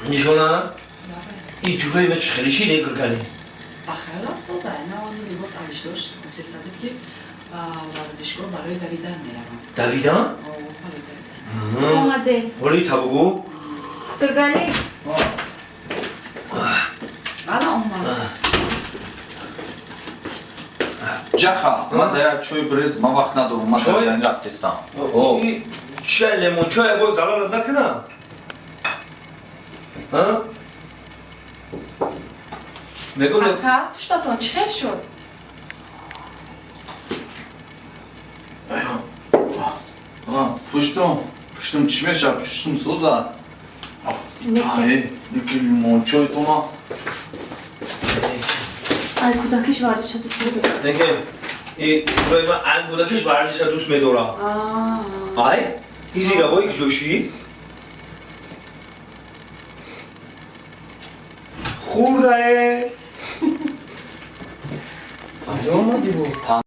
Нишона, ин ҷураи ма чӣ хеле шиде гиргали? Ба хаёлам соза, на он либос алиш дошт, гуфтеста буд, ки ба варзишгоҳ барои давидан меравам. Давидан? О, барои давидан. Омаде. Ҳоли табугу. Гиргали. Ана омад. Ҷаха, ман да як чой бирез, ман вақт надорам, ман Чой? давидани рафтестам. Чай, лемон чой боз зарарат накунам? А? Мегӯм. Ака, пуштатон чӣ хел шуд? Пуштум чӣ мешавад? Пуштум соза. Неки лимончойтона. Ай, кӯдакиш варзиша дӯст медорад. Неки и ҷураи ма ай кӯдакиш варзиша дӯст медорам. Ай, и зиравои ҷӯшӣ хурдае. Анҷо омадӣ бо?